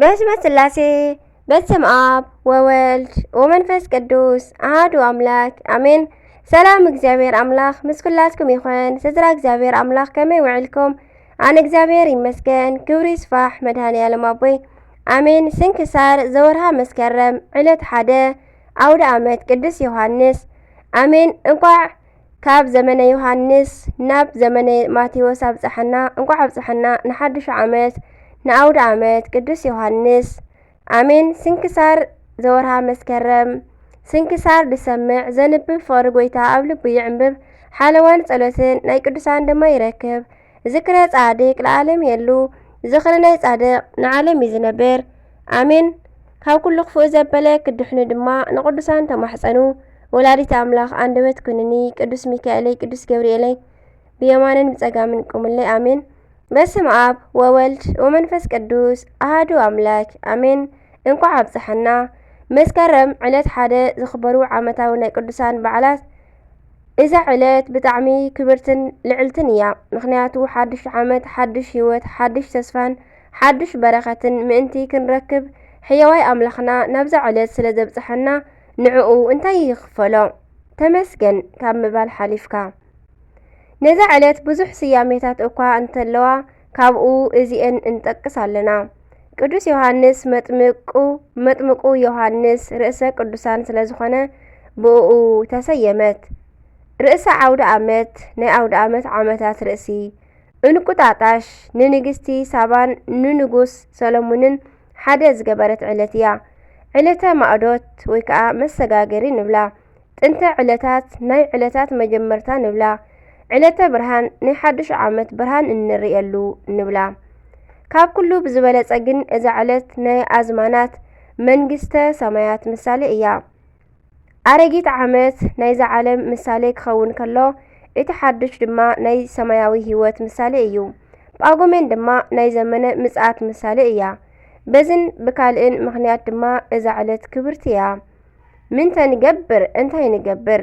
በስመ ስላሴ፣ በስም ኣብ ወወልድ ወመንፈስ ቅዱስ ኣሃዱ ኣምላክ ኣሜን። ሰላም እግዚኣብሔር ኣምላክ ምስ ኩላትኩም ይኹን። ስድራ እግዚኣብሔር ኣምላክ ከመይ ውዕልኩም? ኣነ እግዚኣብሔር ይመስገን፣ ክብሪ ይስፋሕ መድኃኔ ዓለም ኣቦይ ኣሜን። ስንክሳር ዘወርሃ መስከረም ዕለት ሓደ ኣውደ ዓመት ቅዱስ ዮሐንስ ኣሜን። እንኳዕ ካብ ዘመነ ዮሐንስ ናብ ዘመነ ማቴዎስ ኣብጽሐና። እንኳዕ ኣብጽሐና ንሓድሽ ዓመት ንኣውደ ዓመት ቅዱስ ዮሐንስ ኣሜን። ስንክሳር ዘወርሃ መስከረም። ስንክሳር ዝሰምዕ ዘንብብ ፍቕሪ ጐይታ ኣብ ልቡ ይዕንብብ፣ ሓለዋን ጸሎትን ናይ ቅዱሳን ድማ ይረክብ። ዝክረ ጻድቅ ለዓለም የሉ፣ ዝኽሪ ናይ ጻድቅ ንዓለም እዩ ዝነብር። ኣሜን። ካብ ኩሉ ክፉእ ዘበለ ክድሕኑ ድማ ንቅዱሳን ተማሕጸኑ። ወላዲተ ኣምላኽ ኣንደበት ኩንኒ፣ ቅዱስ ሚካኤለይ፣ ቅዱስ ገብርኤለይ ብየማንን ብጸጋምን ቁምለይ። ኣሜን። በስመ ኣብ ወወልድ ወመንፈስ ቅዱስ ኣሃዱ ኣምላክ ኣሜን። እንኳዕ ኣብጽሐና። መስከረም ዕለት ሓደ ዝኽበሩ ዓመታዊ ናይ ቅዱሳን በዓላት። እዛ ዕለት ብጣዕሚ ክብርትን ልዕልትን እያ። ምኽንያቱ ሓድሽ ዓመት፣ ሓድሽ ህይወት፣ ሓድሽ ተስፋን ሓድሽ በረኸትን ምእንቲ ክንረክብ ሕያዋይ ኣምላኽና ናብዛ ዕለት ስለ ዘብጽሐና ንዕኡ እንታይ ይኽፈሎ? ተመስገን ካብ ምባል ሓሊፍካ። ነዛ ዕለት ብዙሕ ስያሜታት እኳ እንተለዋ ካብኡ እዚኤን እንጠቅስ ኣለና። ቅዱስ ዮሃንስ መጥምቁ፣ መጥምቁ ዮሃንስ ርእሰ ቅዱሳን ስለ ዝኾነ ብእኡ ተሰየመት። ርእሰ ዓውደ ኣመት፣ ናይ ዓውደ ኣመት ዓመታት ርእሲ። እንቁጣጣሽ ንንግስቲ ሳባን ንንጉስ ሰሎሙንን ሓደ ዝገበረት ዕለት እያ። ዕለተ ማእዶት ወይ ከኣ መሰጋገሪ ንብላ። ጥንተ ዕለታት፣ ናይ ዕለታት መጀመርታ ንብላ። ዕለተ ብርሃን፣ ናይ ሓድሽ ዓመት ብርሃን እንርእየሉ ንብላ። ካብ ኩሉ ብዝበለጸ ግን እዛ ዕለት ናይ ኣዝማናት መንግስተ ሰማያት ምሳሌ እያ። ኣረጊት ዓመት ናይዛ ዓለም ምሳሌ ክኸውን ከሎ፣ እቲ ሓድሽ ድማ ናይ ሰማያዊ ህይወት ምሳሌ እዩ። ጳጉሜን ድማ ናይ ዘመነ ምጽኣት ምሳሌ እያ። በዝን ብካልእን ምኽንያት ድማ እዛ ዕለት ክብርቲ እያ። ምንተ ንገብር፣ እንታይ ንገብር?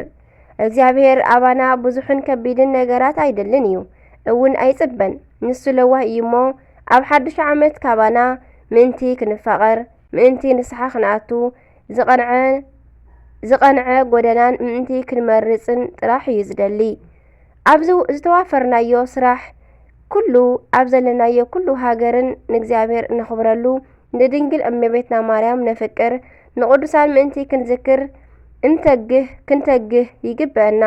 እግዚኣብሔር ኣባና ብዙሕን ከቢድን ነገራት ኣይደልን እዩ፣ እውን ኣይጽበን። ንሱ ለዋህ እዩ እሞ፣ ኣብ ሓድሽ ዓመት ካባና ምእንቲ ክንፋቐር፣ ምእንቲ ንስሓ ክንኣቱ፣ ዝቐንዐ፣ ዝቐንዐ ጎደናን ምእንቲ ክንመርጽን ጥራሕ እዩ ዝደሊ። ኣብዚ ዝተዋፈርናዮ ስራሕ ኩሉ፣ ኣብ ዘለናዮ ኩሉ ሃገርን ንእግዚኣብሔር እነኽብረሉ፣ ንድንግል እመቤትና ማርያም ነፍቅር፣ ንቅዱሳን ምእንቲ ክንዝክር እንተግህ፣ ክንተግህ ይግበአና።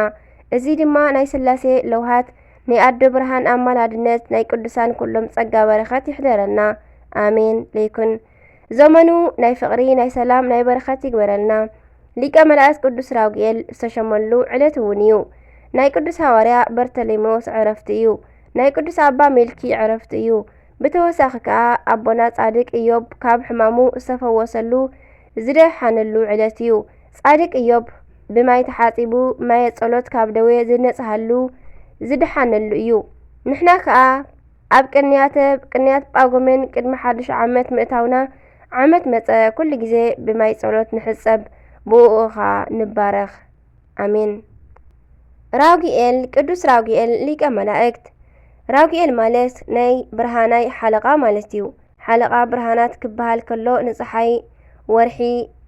እዚ ድማ ናይ ስላሴ ለውሃት፣ ናይ ኣደ ብርሃን ኣማላድነት፣ ናይ ቅዱሳን ኩሎም ጸጋ በረኸት ይሕደረና። ኣሜን። ለይኩን ዘመኑ ናይ ፍቕሪ፣ ናይ ሰላም፣ ናይ በረኸት ይግበረልና። ሊቀ መላእክት ቅዱስ ራጉኤል ዝተሸመሉ ዕለት እውን እዩ። ናይ ቅዱስ ሃዋርያ በርተሌሜዎስ ዕረፍቲ እዩ። ናይ ቅዱስ ኣባ ሜልኪ ዕረፍቲ እዩ። ብተወሳኺ ከኣ ኣቦና ጻድቅ ኢዮብ ካብ ሕማሙ ዝተፈወሰሉ ዝደሓነሉ ዕለት እዩ። ጻድቅ ኢዮብ ብማይ ተሓጺቡ ማየ ጸሎት ካብ ደዌ ዝነጽሃሉ ዝደሓነሉ እዩ። ንሕና ከኣ ኣብ ቅንያተ ቅንያት ጳጉሜን ቅድሚ ሓድሽ ዓመት ምእታውና ዓመት መጸ ኩሉ ግዜ ብማይ ጸሎት ንሕጸብ፣ ብእኡ ኸኣ ንባረኽ። ኣሜን። ራጉኤል፣ ቅዱስ ራጉኤል ሊቀ መላእክት። ራጉኤል ማለት ናይ ብርሃናይ ሓለቓ ማለት እዩ። ሓለቓ ብርሃናት ክበሃል ከሎ ንጸሓይ፣ ወርሒ፣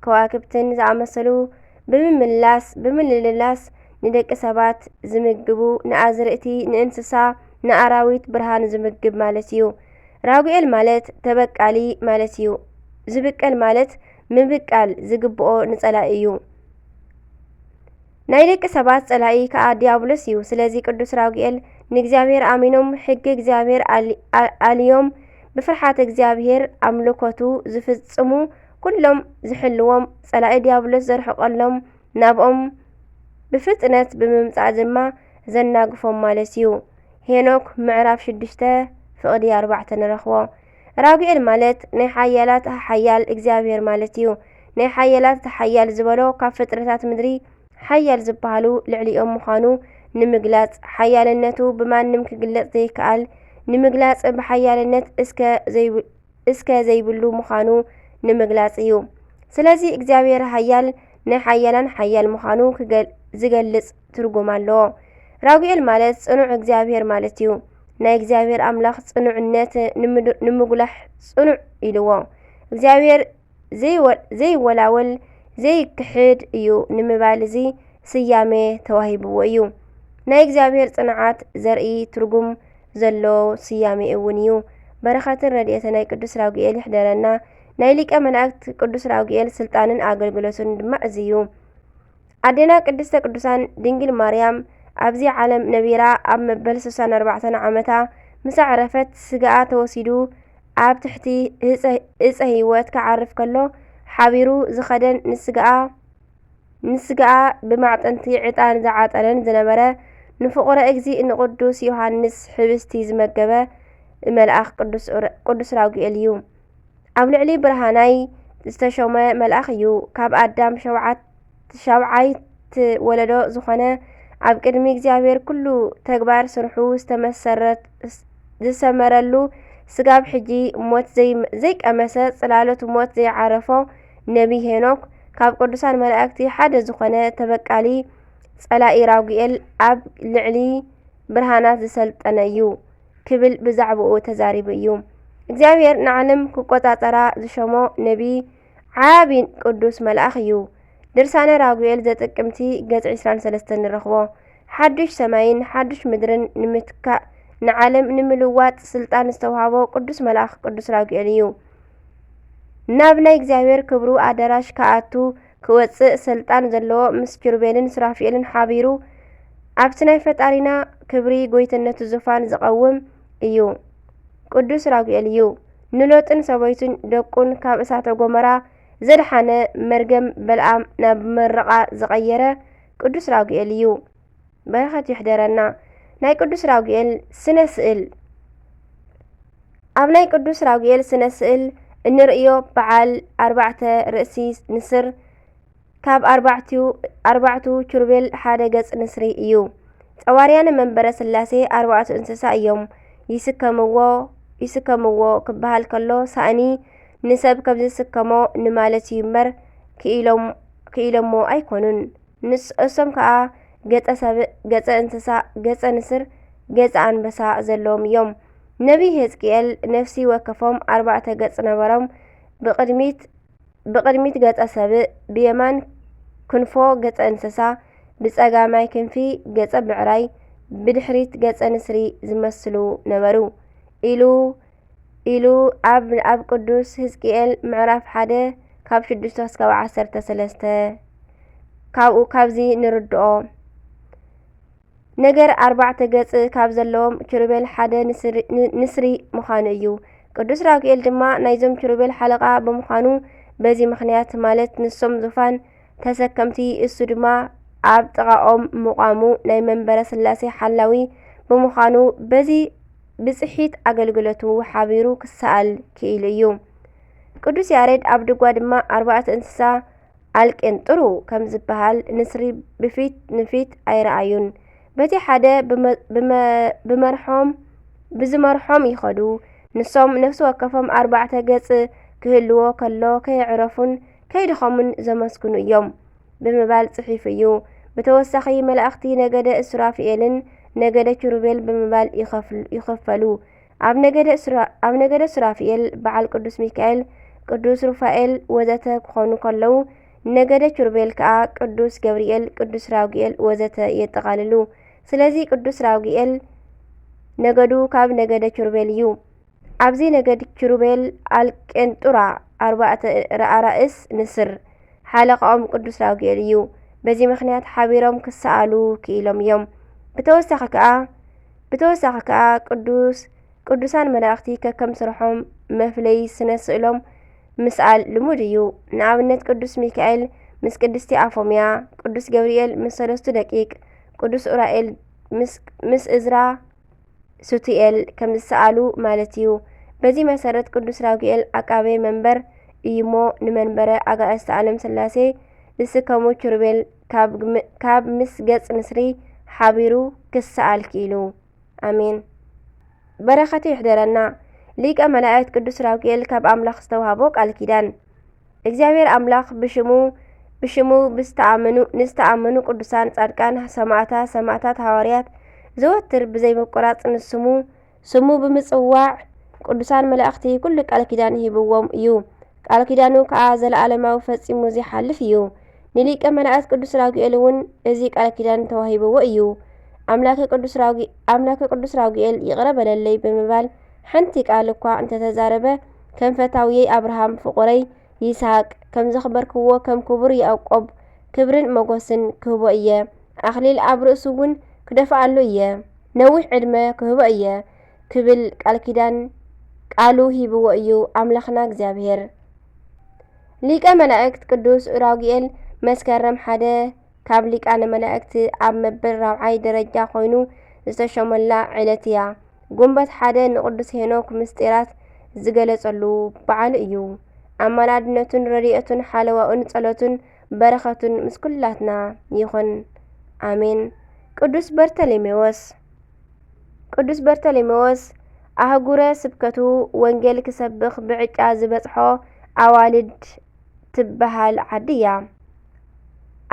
ከዋክብትን ዝኣመሰሉ ብምምላስ፣ ብምልልላስ ንደቂ ሰባት ዝምግቡ፣ ንኣዝርእቲ፣ ንእንስሳ፣ ንኣራዊት ብርሃን ዝምግብ ማለት እዩ። ራጉኤል ማለት ተበቃሊ ማለት እዩ። ዝብቀል ማለት ምብቃል ዝግብኦ ንጸላኢ እዩ። ናይ ደቂ ሰባት ጸላኢ ከኣ ዲያብሎስ እዩ። ስለዚ ቅዱስ ራጉኤል ንእግዚኣብሔር ኣሚኖም፣ ሕጊ እግዚኣብሔር ኣል-፣ ኣ-፣ ኣልዮም፣ ብፍርሓት እግዚኣብሔር ኣምልኮቱ ዝፍጽሙ ኩሎም ዝሕልዎም፣ ጸላኢ ዲያብሎስ ዘርሕቐሎም፣ ናብኦም ብፍጥነት ብምምጻእ ድማ ዘናግፎም ማለት እዩ። ሄኖክ ምዕራፍ ሽዱሽተ ፍቕዲ ኣርባዕተ ንረኽቦ። ራጉኤል ማለት ናይ ሓያላት ሓያል እግዚኣብሔር ማለት እዩ። ናይ ሓያላት ሓያል ዝበሎ ካብ ፍጥረታት ምድሪ ሓያል ዝበሃሉ ልዕሊኦም ምዃኑ ንምግላጽ፣ ሓያልነቱ ብማንም ክግለጽ ዘይከኣል ንምግላጽ፣ ብሓያልነት እስከ ዘይብ-፣ እስከ ዘይብሉ ምዃኑ ንምግላጽ እዩ። ስለዚ እግዚኣብሔር ሓያል ናይ ሓያላን ሓያል ምዃኑ ክገል-፣ ዝገልጽ ትርጉም ኣለዎ። ራጉኤል ማለት ጽኑዕ እግዚኣብሔር ማለት እዩ። ናይ እግዚኣብሔር ኣምላኽ ጽኑዕነት ንምድ-፣ ንምጉላሕ ጽኑዕ ኢልዎ። እግዚኣብሔር ዘይወ-፣ ዘይወላወል ዘይክሕድ እዩ ንምባል እዚ ስያሜ ተዋሂብዎ እዩ። ናይ እግዚኣብሔር ጽንዓት ዘርኢ ትርጉም ዘሎ ስያሜ እውን እዩ። በረኸትን ረድኤትን ናይ ቅዱስ ራጉኤል ይሕደረና። ናይ ሊቀ መላእክት ቅዱስ ራጉኤል ስልጣንን ኣገልግሎትን ድማ እዚ እዩ። ኣዴና ቅድስተ ቅዱሳን ድንግል ማርያም ኣብዚ ዓለም ነቢራ ኣብ መበል ስሳን ኣርባዕተን ዓመታ ምስ ኣዕረፈት ስጋኣ ተወሲዱ ኣብ ትሕቲ እፀ-፣ እፀ ህይወት ክዓርፍ ከሎ ሓቢሩ ዝኸደን ንስጋኣ፣ ንስጋኣ ብማዕጠንቲ ዕጣን ዝዓጠነን ዝነበረ ንፍቑረ እግዚእ ንቅዱስ ዮሃንስ ሕብስቲ ዝመገበ መልኣኽ ቅዱስ ኡረ-፣ ቅዱስ ራጉኤል እዩ። ኣብ ልዕሊ ብርሃናይ ዝተሾመ መልኣኽ እዩ። ካብ ኣዳም ሸውዓት-፣ ሻውዓይት ወለዶ ዝኾነ ኣብ ቅድሚ እግዚኣብሔር ኩሉ ተግባር ስርሑ ዝተመሰረት-፣ ዝሰመረሉ ስጋብ ሕጂ ሞት ዘይ-፣ ዘይቀመሰ ጽላሎት ሞት ዘይዓረፎ ነቢይ ሄኖክ ካብ ቅዱሳን መላእክቲ ሓደ ዝኾነ ተበቃሊ ጸላኢ ራጉኤል ኣብ ልዕሊ ብርሃናት ዝሰልጠነ እዩ ክብል ብዛዕባኡ ተዛሪቡ እዩ። እግዚኣብሔር ንዓለም ክቆጻጸራ ዝሸሞ ነቢይ ዓቢ ቅዱስ መልኣኽ እዩ። ድርሳነ ራጉኤል ዘጥቅምቲ ገጽ ዕስራን ሰለስተን ንረኽቦ። ሓዱሽ ሰማይን ሓዱሽ ምድርን ንምትካእ ንዓለም ንምልዋጥ ስልጣን ዝተውሃቦ ቅዱስ መልኣኽ ቅዱስ ራጉኤል እዩ። ናብ ናይ እግዚኣብሔር ክብሩ ኣዳራሽ ክኣቱ ክወጽእ ስልጣን ዘለዎ ምስ ኪሩቤልን ሱራፌልን ሓቢሩ ኣብቲ ናይ ፈጣሪና ክብሪ ጎይትነቱ ዙፋን ዝቐውም እዩ። ቅዱስ ራጉኤል እዩ። ንሎጥን ሰበይቱን ደቁን ካብ እሳተ ጎመራ ዘድሓነ፣ መርገም በልዓም ናብ ምርቓ ዝቐየረ ቅዱስ ራጉኤል እዩ። በረኸት ይሕደረና። ናይ ቅዱስ ራጉኤል ስነ ስእል። ኣብ ናይ ቅዱስ ራጉኤል ስነ ስእል እንርእዮ በዓል ኣርባዕተ ርእሲ ንስር፣ ካብ ኣርባዕቲኡ፣ ኣርባዕቱ ኪሩቤል ሓደ ገጽ ንስሪ እዩ። ጸዋርያነ መንበረ ስላሴ ኣርባዕቱ እንስሳ እዮም። ይስከምዎ፣ ይስከምዎ ክበሃል ከሎ ሳእኒ ንሰብ ከም ዝስከሞ ንማለት እዩ እምበር ክኢሎም-፣ ክኢሎሞ ኣይኮኑን። ንስ-፣ እሶም ከኣ ገጸ ሰብ፣ ገጸ እንስሳ፣ ገጸ ንስር፣ ገጸ ኣንበሳ ዘለዎም እዮም። ነቢይ ሕዝቅኤል ነፍሲ ወከፎም ኣርባዕተ ገጽ ነበሮም። ብቕድሚት፣ ብቕድሚት ገጸ ሰብእ፣ ብየማን ክንፎ ገጸ እንስሳ፣ ብጸጋማይ ክንፊ ገጸ ብዕራይ፣ ብድሕሪት ገጸ ንስሪ ዝመስሉ ነበሩ ኢሉ፣ ኢሉ ኣብ፣ ኣብ ቅዱስ ሕዝቅኤል ምዕራፍ ሓደ ካብ ሽዱሽተ ክሳብ ዓሰርተ ሰለስተ ካብኡ፣ ካብዚ ንርድኦ ነገር ኣርባዕተ ገጽ ካብ ዘለዎም ኪሩቤል ሓደ ንስሪ፣ ን-፣ ንስሪ ምዃኑ እዩ። ቅዱስ ራጉኤል ድማ ናይዞም ኪሩቤል ሓለቓ ብምዃኑ በዚ ምኽንያት ማለት ንሶም ዙፋን ተሰከምቲ እሱ ድማ ኣብ ጥቓኦም ምቋሙ ናይ መንበረ ስላሴ ሓላዊ ብምዃኑ በዚ ብጽሒት ኣገልግሎቱ ሓቢሩ ክሰኣል ክኢሉ እዩ። ቅዱስ ያሬድ ኣብ ድጓ ድማ ኣርባዕተ እንስሳ ኣልቄንጥሩ ከም ዝበሃል ንስሪ ብፊት ንፊት ኣይረኣዩን። በቲ ሓደ ብመ-፣ ብመ-፣ ብመርሖም፣ ብዝመርሖም ይኸዱ። ንሶም ነፍሲ ወከፎም ኣርባዕተ ገጽ ክህልዎ ከሎ ከየዕረፉን ከይደኸሙን ዘመስግኑ እዮም ብምባል ጽሒፉ እዩ። ብተወሳኺ መላእኽቲ ነገደ ሱራፊኤልን ነገደ ኪሩቤል ብምባል ይኸፍል-፣ ይኸፈሉ። ኣብ ነገደ ሱራ-፣ ኣብ ነገደ ሱራፊኤል በዓል ቅዱስ ሚካኤል፣ ቅዱስ ሩፋኤል ወዘተ ክኾኑ ከለዉ፣ ነገደ ኪሩቤል ከኣ ቅዱስ ገብርኤል፣ ቅዱስ ራጉኤል ወዘተ የጠቓልሉ። ስለዚ ቅዱስ ራጉኤል ነገዱ ካብ ነገደ ኪሩቤል እዩ። ኣብዚ ነገድ ኪሩቤል ኣልቄንጡራ ኣርባዕተ ኣራእስ ንስር ሓለቓኦም ቅዱስ ራጉኤል እዩ። በዚ ምኽንያት ሓቢሮም ክሰኣሉ ክኢሎም እዮም። ብተወሳኺ ከኣ፣ ብተወሳኺ ከኣ ቅዱስ፣ ቅዱሳን መላእኽቲ ከከም ስርሖም መፍለዪ ስነ ስእሎም ምስኣል ልሙድ እዩ። ንኣብነት ቅዱስ ሚካኤል ምስ ቅድስቲ ኣፎምያ፣ ቅዱስ ገብርኤል ምስ ሰለስቱ ደቂቅ፣ ቅዱስ ኡራኤል ምስ፣ ምስ እዝራ ሱቱኤል ከም ዝሰኣሉ ማለት እዩ። በዚ መሰረት ቅዱስ ራጉኤል ዓቃቤ መንበር እዩሞ ንመንበረ ኣጋእዝተ ዓለም ስላሴ ዝስከሙ ኪሩቤል ካብ ግም-፣ ካብ ምስ ገጽ ንስሪ ሓቢሩ ክሰኣል ክኢሉ። ኣሜን። በረኸቱ ይሕደረና። ሊቀ መላእክት ቅዱስ ራጉኤል ካብ ኣምላኽ ዝተዋህቦ ቃል ኪዳን። እግዚኣብሔር ኣምላኽ ብሽሙ፣ ብሽሙ ብዝተኣመኑ፣ ንዝተኣመኑ ቅዱሳን ጻድቃን፣ ሰማዕታት፣ ሰማዕታት፣ ሃዋርያት ዘወትር ብዘይምቁራጽ ንስሙ፣ ስሙ ብምጽዋዕ ቅዱሳን መላእኽቲ ኩሉ ቃል ኪዳን ሂብዎም እዩ። ቃል ኪዳኑ ከኣ ዘለኣለማዊ ፈጺሙ ዘይሓልፍ እዩ። ንሊቀ መላእክት ቅዱስ ራጉኤል እውን እዚ ቃል ኪዳን ተዋሂብዎ እዩ። ኣምላከ ቅዱስ ራጉ-፣ ኣምላከ ቅዱስ ራጉኤል ይቕረ በለለይ ብምባል ሓንቲ ቃል እኳ እንተተዛረበ፣ ከም ፈታውየይ ኣብርሃም ፍቑረይ ይስሐቅ ከም ዘኽበርክዎ ከም ክቡር ያዕቆብ ክብርን መጎስን ክህቦ እየ። ኣኽሊል ኣብ ርእሱ እውን ክደፍኣሉ እየ። ነዊሕ ዕድመ ክህቦ እየ ክብል ቃል ኪዳን ቃሉ ሂብዎ እዩ ኣምላኽና እግዚኣብሔር። ሊቀ መላእክት ቅዱስ ኡራጉኤል መስከረም ሓደ ካብ ሊቃነ መላእክት ኣብ መበል ራብዓይ ደረጃ ኮይኑ ዝተሾመላ ዕለት እያ። ጉንበት ሓደ ንቅዱስ ሄኖክ ምስጢራት ዝገለጸሉ በዓሉ እዩ። ኣማላድነቱን ረድኤቱን ሓለዋኡን ጸሎቱን በረኸቱን ምስ ኩላትና ይኹን። ኣሜን። ቅዱስ በርተሌሜዎስ። ቅዱስ በርተሌሜዎስ ኣህጉረ ስብከቱ ወንጌል ክሰብኽ ብዕጫ ዝበጽሖ ኣዋልድ ትበሃል ዓዲ እያ።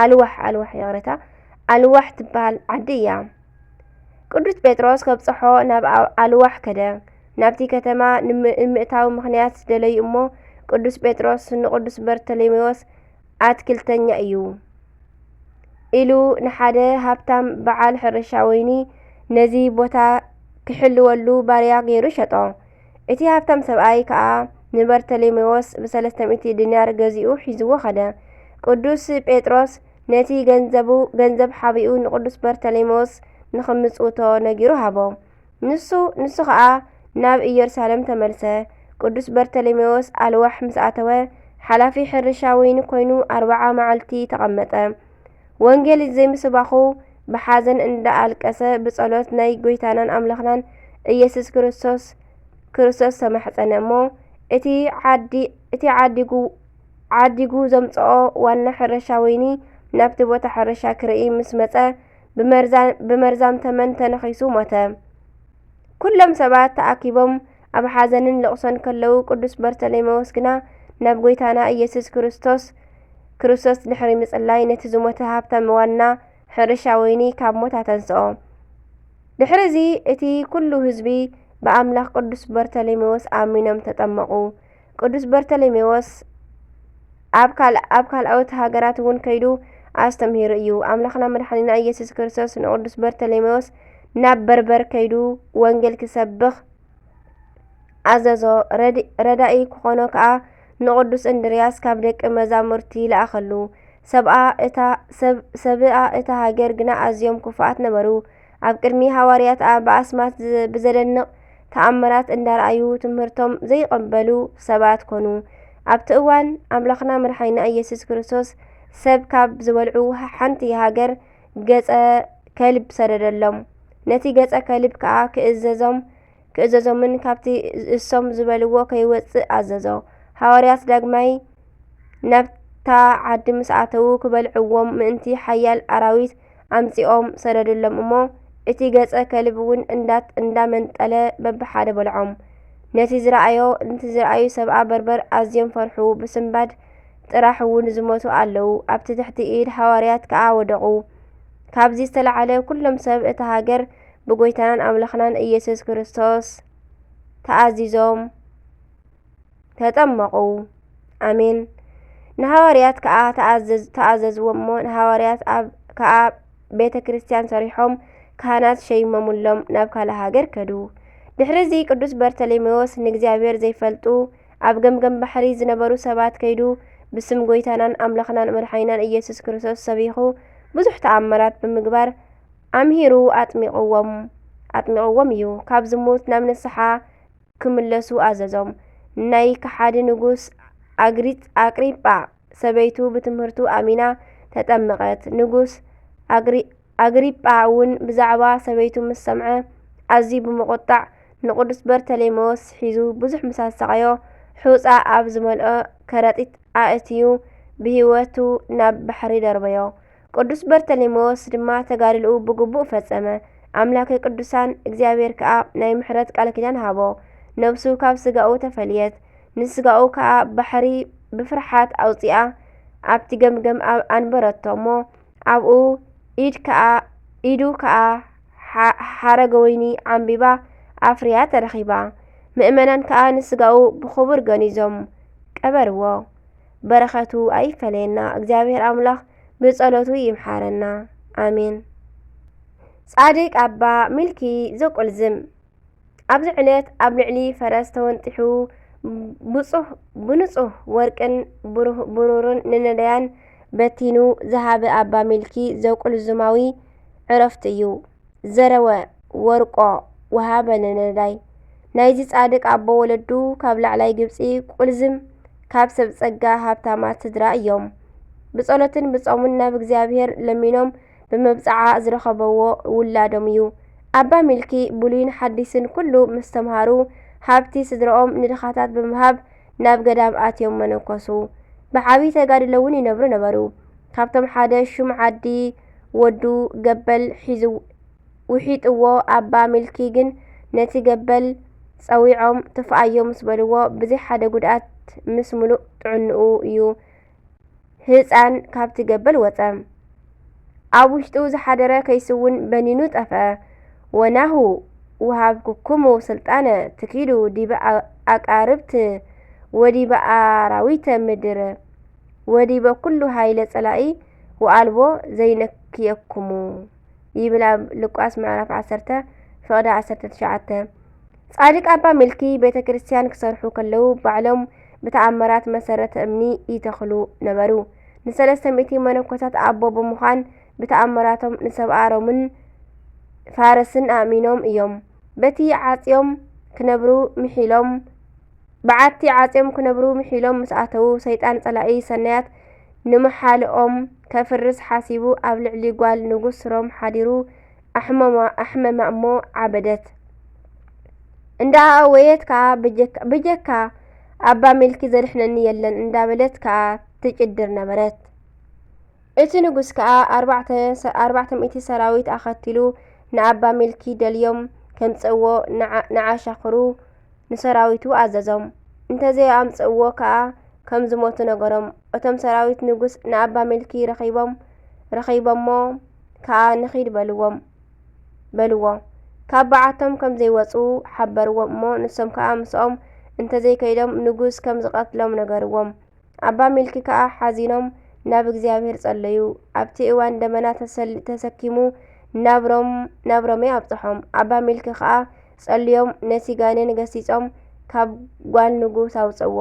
ኣልዋሕ፣ ኣልዋሕ፣ ይቕሬታ፣ ኣልዋሕ ትበሃል ዓዲ እያ። ቅዱስ ጴጥሮስ ከብጽሖ ናብ ኣ-፣ ኣልዋሕ ከደ። ናብቲ ከተማ ንሚ-፣ ንምእታው ምኽንያት ደለዩ እሞ፣ ቅዱስ ጴጥሮስ ንቅዱስ በርተሌሜዎስ ኣትክልተኛ እዩ ኢሉ ንሓደ ሃብታም በዓል ሕርሻ ወይኒ ነዚ ቦታ ክሕልወሉ ባርያ ገይሩ ሸጦ። እቲ ሃብታም ሰብኣይ ከኣ ንበርተሌሜዎስ ብሰለስተ ሚእቲ ዲናር ገዚኡ ሒዝዎ ኸደ። ቅዱስ ጴጥሮስ ነቲ ገንዘቡ፣ ገንዘብ ሓቢኡ ንቅዱስ በርተሌሜዎስ ንኽምጽውቶ ነጊሩ ሃቦ። ንሱ፣ ንሱ ኸኣ ናብ ኢየሩሳሌም ተመልሰ። ቅዱስ በርተሌሜዎስ ኣልዋሕ ምስ ኣተወ፣ ሓላፊ ሕርሻ ወይኒ ኮይኑ ኣርብዓ መዓልቲ ተቐመጠ። ወንጌል ዘይምስባኹ ብሓዘን እንዳኣልቀሰ ብጸሎት ናይ ጐይታናን ኣምላኽናን ኢየሱስ ክርስቶስ፣ ክርስቶስ ተማሕጸነ እሞ፣ እቲ ዓዲ፣ እቲ ዓዲጉ፣ ዓዲጉ ዘምጽኦ ዋና ሕርሻ ወይኒ ናብቲ ቦታ ሕርሻ ክርኢ ምስ መጸ፣ ብመርዛ-፣ ብመርዛም ተመን ተነኺሱ ሞተ። ኩሎም ሰባት ተኣኪቦም ኣብ ሓዘንን ልቕሶን ከለዉ፣ ቅዱስ በርተሌሜዎስ ግና ናብ ጐይታና ኢየሱስ ክርስቶስ፣ ክርስቶስ ድሕሪ ምጽላይ፣ ነቲ ዝሞተ ሃብታም ዋና ሕርሻ ወይኒ ካብ ሞት ኣተንስኦ። ድሕርዚ እቲ ኩሉ ህዝቢ ብኣምላኽ ቅዱስ በርተሌሜዎስ ኣሚኖም ተጠመቑ። ቅዱስ በርተሌሜዎስ ኣብ ካል-፣ ኣብ ካልኦት ሃገራት እውን ከይዱ ኣስተምሂሩ እዩ። ኣምላኽና መድሓኒና ኢየሱስ ክርስቶስ ንቅዱስ በርተሌሜዎስ ናብ በርበር ከይዱ ወንጌል ክሰብኽ ኣዘዞ። ረድ-፣ ረዳኢ ክኾኖ ከኣ ንቅዱስ እንድርያስ ካብ ደቂ መዛሙርቲ ለኣኸሉ። ሰብኣ እታ፣ ሰብ-፣ ሰብኣ እታ ሃገር ግና ኣዝዮም ክፉኣት ነበሩ። ኣብ ቅድሚ ሃዋርያት ኣብ ኣስማት ዝ-፣ ብዘደንቕ ተኣምራት እንዳረኣዩ ትምህርቶም ዘይቕበሉ ሰባት ኮኑ። ኣብቲ እዋን ኣምላኽና መድሓኒና ኢየሱስ ክርስቶስ ሰብ ካብ ዝበልዑ ሓንቲ ሃገር ገጸ ከልብ ሰደደሎም። ነቲ ገጸ ከልብ ከኣ ክእዘዞም፣ ክእዘዞምን ካብቲ እሶም ዝበልዎ ከይወጽእ ኣዘዞ። ሃዋርያት ዳግማይ ናብታ ዓዲ ምስ ኣተዉ ክበልዕዎም ምእንቲ ሓያል ኣራዊት ኣምጺኦም ሰደዱሎም እሞ፣ እቲ ገጸ ከልብ እውን እንዳት-፣ እንዳመንጠለ በብሓደ በልዖም። ነቲ ዝረኣዮ፣ ነቲ ዝረኣዩ ሰብኣ በርበር ኣዝዮም ፈርሑ፣ ብስንባድ ጥራሕ እውን ዝሞቱ ኣለዉ፣ ኣብቲ ትሕቲ ኢድ ሃዋርያት ከኣ ወደቑ። ካብዚ ዝተላዕለ ኩሎም ሰብ እታ ሃገር ብጎይታናን ኣምላኽናን ኢየሱስ ክርስቶስ ተኣዚዞም ተጠመቑ። ኣሜን። ንሃዋርያት ከኣ ተኣዘዝ-፣ ተኣዘዝዎ እሞ፣ ንሃዋርያት ኣብ፣ ከኣ ቤተ ክርስቲያን ሰሪሖም፣ ካህናት ሸይሞምሎም፣ ናብ ካልእ ሃገር ከዱ። ድሕሪ እዚ ቅዱስ በርተሌሜዎስ ንእግዚኣብሔር ዘይፈልጡ፣ ኣብ ገምገም ባሕሪ ዝነበሩ ሰባት ከይዱ፣ ብስም ጎይታናን ኣምላኽናን መድሓኒናን ኢየሱስ ክርስቶስ ሰቢኹ፣ ብዙሕ ተኣምራት ብምግባር፣ ኣምሂሩ ኣጥሚቕዎም፣ ኣጥሚቕዎም እዩ። ካብ ዝሙት ናብ ንስሓ ክምለሱ ኣዘዞም። ናይ ከሓዲ ንጉስ ኣግሪጽ-፣ ኣግሪጳ ሰበይቱ ብትምህርቱ ኣሚና ተጠመቐት። ንጉስ ኣግሪ-፣ ኣግሪጳ እውን ብዛዕባ ሰበይቱ ምስ ሰምዐ፣ ኣዝዩ ብምቑጣዕ ንቅዱስ በርተሌሜዎስ ሒዙ ብዙሕ ምስ ኣሳቐዮ፣ ሑጻ ኣብ ዝመልኦ ከረጢት ኣእትዩ፣ ብህይወቱ ናብ ባሕሪ ደርበዮ። ቅዱስ በርተሌሜዎስ ድማ ተጋድሎኡ ብግቡእ ፈጸመ። ኣምላከ ቅዱሳን እግዚኣብሔር ከኣ ናይ ምሕረት ቃል ኪዳን ሃቦ። ነብሱ ካብ ስጋኡ ተፈልየት። ንስጋኡ ከኣ ባሕሪ ብፍርሓት ኣውጺኣ ኣብቲ ገምገም ኣብ ኣንበረቶ እሞ፣ ኣብኡ ኢድ ከኣ፣ ኢዱ ከኣ ሓ-፣ ሓረገ ወይኒ ዓምቢባ ኣፍርያ ተረኺባ። ምእመናን ከኣ ንስጋኡ ብኽቡር ገኒዞም፣ ቀ-፣ ገበርዎ። በረኸቱ ኣይፈለየና። እግዚኣብሔር ኣምላኽ ብጸሎቱ ይምሓረና። ኣሜን። ጻድቅ ኣባ ሚልኪ ዘቁልዝም። ኣብዚ ዕለት ኣብ ልዕሊ ፈረስ ተወንጢሑ ብጹህ-፣ ብንጹህ ወርቅን ብሩህ-፣ ብሩርን ንነዳያን በቲኑ ዝሃበ ኣባ ሚልኪ ዘቁልዝማዊ ዕረፍቱ እዩ። ዘረወ ወርቆ ወሃበ ንነዳይ። ናይዚ ጻድቅ ኣቦ ወለዱ ካብ ላዕላይ ግብጺ ቁልዝም ካብ ሰብ ጸጋ ሃብታማት ስድራ እዮም። ብጸሎትን ብጾምን ናብ እግዚኣብሔር ለሚኖም ብመብጽዓ ዝረኸበዎ ውላዶም እዩ። ኣባ ሚልኪ ብሉይን ሓዲስን ኩሉ ምስ ተምሃሩ ሃብቲ ስድራኦም ንድኻታት ብምሃብ ናብ ገዳም ኣትዮም መነኮሱ። ብዓቢ ተጋድሎ እውን ይነብሩ ነበሩ። ካብቶም ሓደ ሹም ዓዲ ወዱ ገበል ሒዙ ውሒጥዎ። ኣባ ሚልኪ ግን ነቲ ገበል ጸዊዖም ትፍኣዮ ምስ በልዎ፣ ብዘይ ሓደ ጉድኣት ምስ ምሉእ ጥዕንኡ እዩ ህጻን ካብቲ ገበል ወጸ። ኣብ ውሽጡ ዝሓደረ ከይስውን በኒኑ ጠፍአ። ወናሁ ውሃብኩኩሙ ስልጣነ ትኪዱ ዲበ ኣ-፣ ኣቃርብት ወዲበ ኣራዊተ ምድር ወዲበ ኩሉ ሃይለ ጸላኢ ወኣልቦ ዘይነክየኩሙ ይብል ኣብ ሉቃስ ምዕራፍ ዓሰርተ ፍቕዲ ዓሰርተ ትሽዓተ። ጻድቅ ኣባ ሚልኪ ቤተ ክርስቲያን ክሰርሑ ከለዉ ባዕሎም ብተኣምራት መሰረተ እምኒ ይተኽሉ ነበሩ። ንሰለስተ ሚእቲ መነኮሳት ኣቦ ብምዃን ብተኣምራቶም ንሰብኣ ሮምን ፋርስን ኣእሚኖም እዮም። በቲ ዓጽዮም ክነብሩ ምሒሎም፣ በዓቲ ዓጽዮም ክነብሩ ምሒሎም ምስ ኣተዉ፣ ሰይጣን ጸላኢ ሰናያት ንምሓልኦም ከፍርስ ሓሲቡ ኣብ ልዕሊ ጓል ንጉስ ሮም ሓዲሩ ኣሕመማ-፣ ኣሕመማ እሞ ዓበደት። እንዳ ኣወየት ከኣ ብጀካ-፣ ብጀካ ኣባ ሚልኪ ዘድሕነኒ የለን እንዳበለት ከኣ ትጭድር ነበረት። እቲ ንጉስ ከኣ ኣርባዕተ ሰ-፣ ኣርባዕተ ሚእቲ ሰራዊት ኣኸቲሉ ንኣባ ሚልኪ ደልዮም ከምጽእዎ ንዓ-፣ ንዓሻኽሩ ንሰራዊቱ ኣዘዞም። እንተዘይኣምጽእዎ ከኣ ከም ዝሞቱ ነገሮም። እቶም ሰራዊት ንጉስ ንኣባ ሚልኪ ረኺቦም፣ ረኺቦሞ ከኣ ንኺድ በልዎም፣ በልዎ። ካብ በዓቶም ከም ዘይወጹ ሓበርዎም እሞ ንሶም ከኣ ምስኦም እንተዘይከይዶም ንጉስ ከም ዝቐትሎም ነገርዎም። ኣባ ሚልኪ ከኣ ሓዚኖም ናብ እግዚኣብሔር ጸለዩ። ኣብቲ እዋን ደመና ተሰል-፣ ተሰኪሙ ናብ ሮም፣ ናብ ሮሜ ኣብጽሖም። ኣባ ሚልኪ ከኣ ጸልዮም ነቲ ጋኔን ገሲጾም ካብ ጓል ንጉስ ኣውጽእዎ።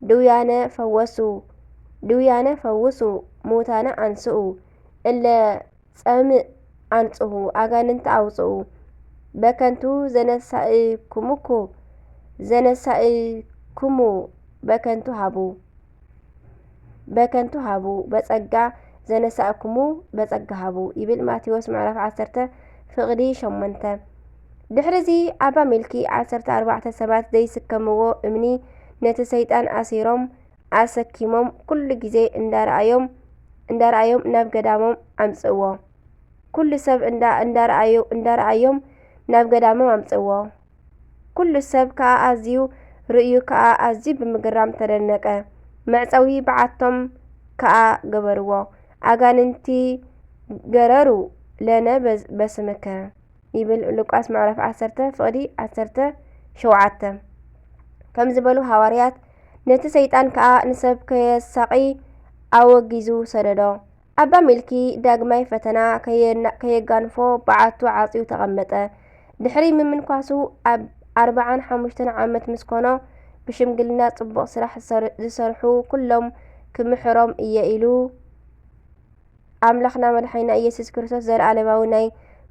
ድውያነ ፈወሱ፣ ድውያነ ፈውሱ፣ ምዉታነ ኣንስኡ፣ እለ ጸምእ ኣንጽሁ፣ ኣጋንንቲ ኣውጽኡ፣ በከንቱ ዘነሳእኩምኩ፣ ዘነሳእኩሙ በከንቱ ሃቡ፣ በከንቱ ሃቡ፣ በጸጋ ዘነሳእኩሙ በጸጋ ሃቡ ይብል ማቴዎስ ምዕራፍ ዓሰርተ ፍቕዲ ሸሞንተ። ድሕሪዚ ኣባ ሚልኪ ዓሰርተ ኣርባዕተ ሰባት ዘይስከምዎ እምኒ ነቲ ሰይጣን ኣሲሮም ኣሰኪሞም ኩሉ ግዜ እንዳረኣዮም፣ እንዳረኣዮም ናብ ገዳሞም ኣምጽእዎ። ኩሉ ሰብ እንዳ-፣ እንዳረኣዮ-፣ እንዳረኣዮም ናብ ገዳሞም ኣምጽእዎ። ኩሉ ሰብ ከኣ ኣዝዩ ርእዩ ከኣ ኣዝዩ ብምግራም ተደነቀ። መዕጸዊ በዓቶም ከኣ ገበርዎ። ኣጋንንቲ ገረሩ ለነ በዝ-፣ በስምከ ይብል ሉቃስ ምዕራፍ ዓሰርተ ፍቕዲ ዓሰርተ ሸውዓተ። ከም ዝበሉ ሃዋርያት፣ ነቲ ሰይጣን ከኣ ንሰብ ከየሳቒ ኣወጊዙ ሰደዶ። ኣባ ሚልኪ ዳግማይ ፈተና ከየና-፣ ከየጋንፎ በዓቱ ዓጽዩ ተቐመጠ። ድሕሪ ምምንኳሱ ኣብ ኣርባዓን ሓሙሽተን ዓመት ምስ ኮኖ፣ ብሽምግልና ጽቡቕ ስራሕ ዝሰር-፣ ዝሰርሑ ኩሎም ክምሕሮም እየ ኢሉ ኣምላኽና መድሓኒና ኢየሱስ ክርስቶስ ዘለኣለማዊ ናይ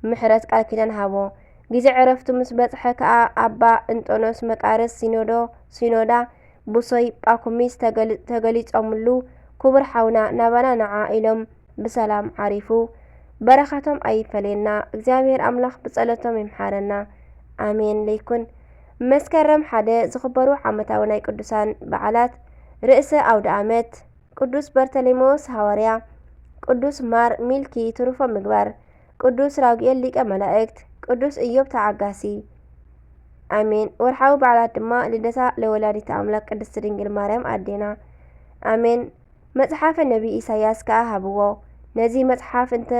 ምሕረት ቃል ኪዳን ሃቦ። ግዜ ዕረፍቱ ምስ በጽሐ ከኣ ኣባ እንጦንዮስ መቃርስ ሲኖዶ-፣ ሲኖዳ ብሶይ ጳኩሚስ ተገል-፣ ተገሊጾምሉ፣ ክቡር ሓውና ናባና ንዓ ኢሎም ብሰላም ዓሪፉ። በረኸቶም ኣይፈለየና፣ እግዚኣብሔር ኣምላኽ ብጸሎቶም ይምሓረና። ኣሜን ለይኩን። መስከረም ሓደ ዝኽበሩ ዓመታዊ ናይ ቅዱሳን በዓላት፣ ርእሰ ኣውደ ኣመት፣ ቅዱስ በርተሌሜዎስ ሃዋርያ፣ ቅዱስ ማር ሚልኪ ትሩፎ ምግባር፣ ቅዱስ ራጉኤል ሊቀ መላእክት፣ ቅዱስ ኢዮብ ተዓጋሲ። ኣሜን። ወርሓዊ በዓላት ድማ ልደታ ለወላዲተ ኣምላክ ቅድስት ድንግል ማርያም ኣዴና። ኣሜን። መጽሓፈ ነቢይ ኢሳያስ ከኣ ሃብዎ። ነዚ መጽሓፍ እንተ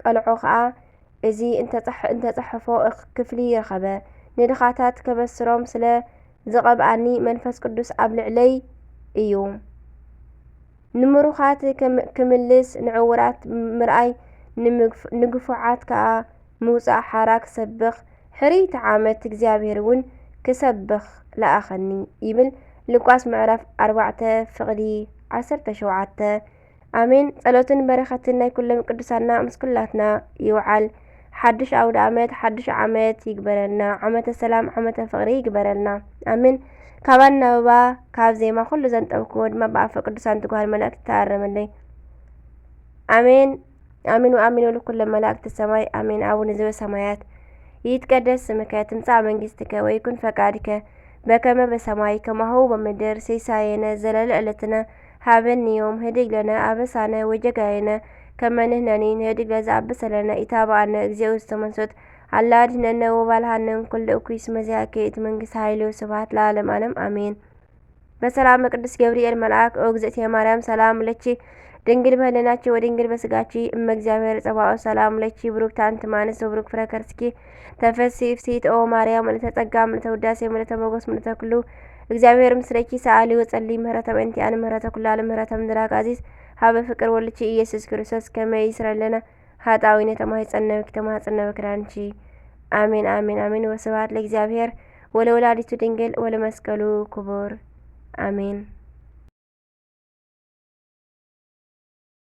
ቀልዖ ከኣ፣ እዚ እንተጸሕ-፣ እንተጸሕፎ እኽ-፣ ክፍሊ ረኸበ። ንድኻታት ከበስሮም ስለ ዝቐብኣኒ፣ መንፈስ ቅዱስ ኣብ ልዕለይ እዩ። ንምሩኻት ክምልስ፣ ንዕውራት ምርኣይ፣ ንግፉዓት ከኣ ምውጻእ ሓራ ክሰብኽ፣ ሕርይቲ ዓመት እግዚኣብሔር እውን ክሰብኽ ለኣኸኒ ይብል። ሉቃስ ምዕራፍ ኣርባዕተ ፍቕዲ ዓሰርተ ሸውዓተ። ኣሜን። ጸሎትን በረኸትን ናይ ኩሎም ቅዱሳና ምስ ኩላትና ይውዓል። ሓድሽ ኣውደ ኣመት ሓድሽ ዓመት ይግበረልና። ዓመተ ሰላም ዓመተ ፍቕሪ ይግበረልና። ኣሜን። ካብ ኣናብባ ካብ ዜማ ኩሉ ዘንጠብክዎ ድማ ብኣፈ ቅዱሳን ትጓል መላእክት ተኣረመለይ። ኣሜን። ኣሜን ወኣሜን ወለኩሎም መላእክተ ሰማይ ኣሜን። ኣቡነ ዘበሰማያት ይትቀደስ ስምከ ትምጻእ መንግስትከ ወይኩን ፈቃድከ በከመ በሰማይ ከማሁ በምድር። ሲሳየነ ዘለለ ዕለትነ ሃበኒ ዮም ህድግ ለነ አበሳነ ወጀጋየነ ከመ ንሕነኒ ንህድግ ለዘአብሰ ለነ። ኢታብአነ እግዚኦ ውስተ መንሱት አላ አድህነነ ወባልሃነ እምኩሉ እኩይ እስመ ዚአከ ይእቲ መንግስት ኃይል ወስብሐት ለዓለመ ዓለም አሜን። በሰላመ ቅዱስ ገብርኤል መልአክ ኦ እግዝእትየ ማርያም ሰላም ለኪ ድንግል በህልናኪ ወድንግል በስጋኪ እመ እግዚአብሔር ጸባኦት ሰላም ለኪ ብሩክት አንቲ እማንስት ወብሩክ ፍረ ከርስኪ ተፈሲ ፍስሕት ኦ ማርያም ምልዕተ ጸጋ ምልዕተ ውዳሴ ምልዕተ ሞገስ ምልዕተ ኩሉ እግዚአብሔር ምስለኪ ሰአሊ ወጸሊ ምህረተ በእንቲአነ ምህረተ ኩሉ ዓለም ምህረተ ምድራክ አዚዝ ሀበ ፍቅር ወልኪ ኢየሱስ ክርስቶስ ከመ ይስረለነ ኃጣውኢነ ተማሂጸነ ብኪ ተማህጸነ በክዳንኪ። አሜን አሜን አሜን። ወስብሐት ለእግዚአብሔር ወለወላዲቱ ድንግል ወለመስቀሉ ክቡር አሜን።